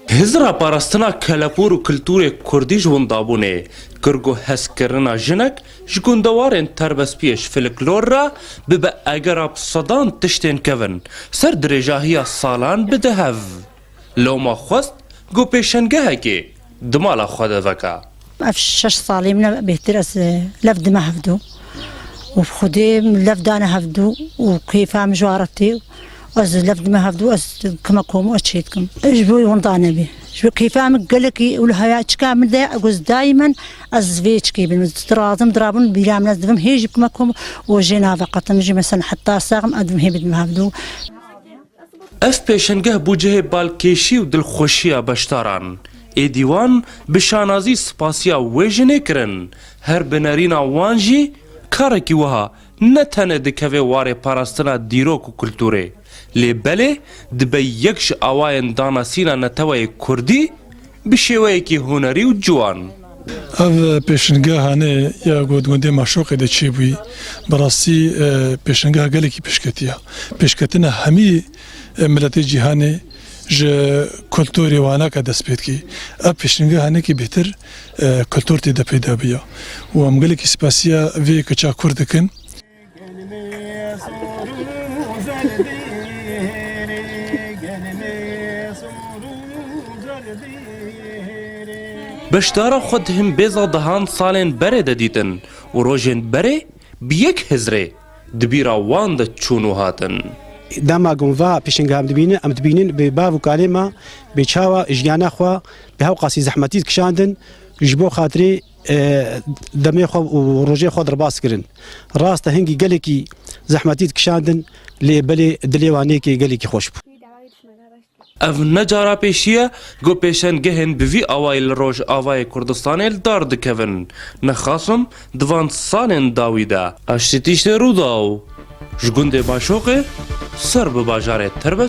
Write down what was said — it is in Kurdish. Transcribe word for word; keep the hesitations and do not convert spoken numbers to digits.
Hizra parastina kelepûr û kultûrê kurdî ji windabûnê kir ku hezkirina jinek ji gundewarên terbestbiyê ji filiklor re bibe egera bi sedan tiştên kevin ser dirêjahiya salan bide hev. Lewma xwest ku pêşengehekê di mala xwe de veke. Ev şeş salê min e bêhtir ez, e, lev dime hevdû. Û bi Xwedê min lev dane hevdû û kêfa min ji wan re tê. Ez lev dime hevdû, ez kime kom û ez çê dikim. Ji bo winda nebî. Ji bo kêfa min gelekî û li haya çika min de, ez daimen ez vê çikê bim. Ez dirazim, dirabûn bîra min, ez dibim hê jî bikime kom û jê naveqetim jî, mesela heta saxim ez dibim hê bidime hevdû. Ev pêşengeh bû cihê balkêşî û dilxweşiya beşdaran. Êdî wan bi şanazî spasiya wê jinê kirin. Her bi nerîna wan jî karekî wiha ne tenê dikeve warê parastina dîrok û kultûrê, lê belê dibe yek ji awayên danasîna neteweyê kurdî bi şêweyekî hunerî û ciwan. Ev pêşengeh hanê ya got gundê Maşoqê de çêbûyî. Bi rastî, e, pêşengeh gelekî pêşketî ya. Pêşketina hemî, e, miletê cîhanê ji kulturê wanaka dest pê dikî. Ev pêşengeh hanekî bêhtir, e, kultur tê de peyda biya. Û em gelekî spasiya vê keça kurd dikin. Beşdara xwe di himbêza dehan salên berê de dîtin û rojên berê bi yek hizrê di bîra wan de çûn û hatin. Dema ku em va pêşengeha em dibînin, em dibînin bi bav û kalê me, bi çawa jiyana xwe bi hewqasî zehmetî dikişandin, ji bo xatirê, e, demê xwe û rojê xwe derbas kirin. Rast e, hingî gelekî zehmetî dikişandin, lê belê dilê wan nêkê gelekî xweş bû. Ev ne cara pêşî ye ku pêşengehên bi vî awayî li Rojavayê Kurdistanê li dar dikevin. Nexasim di van salên dawî de. Aştî Tîştê Rûdaw ji gundê Başoqê ser bi bajarê Terbet.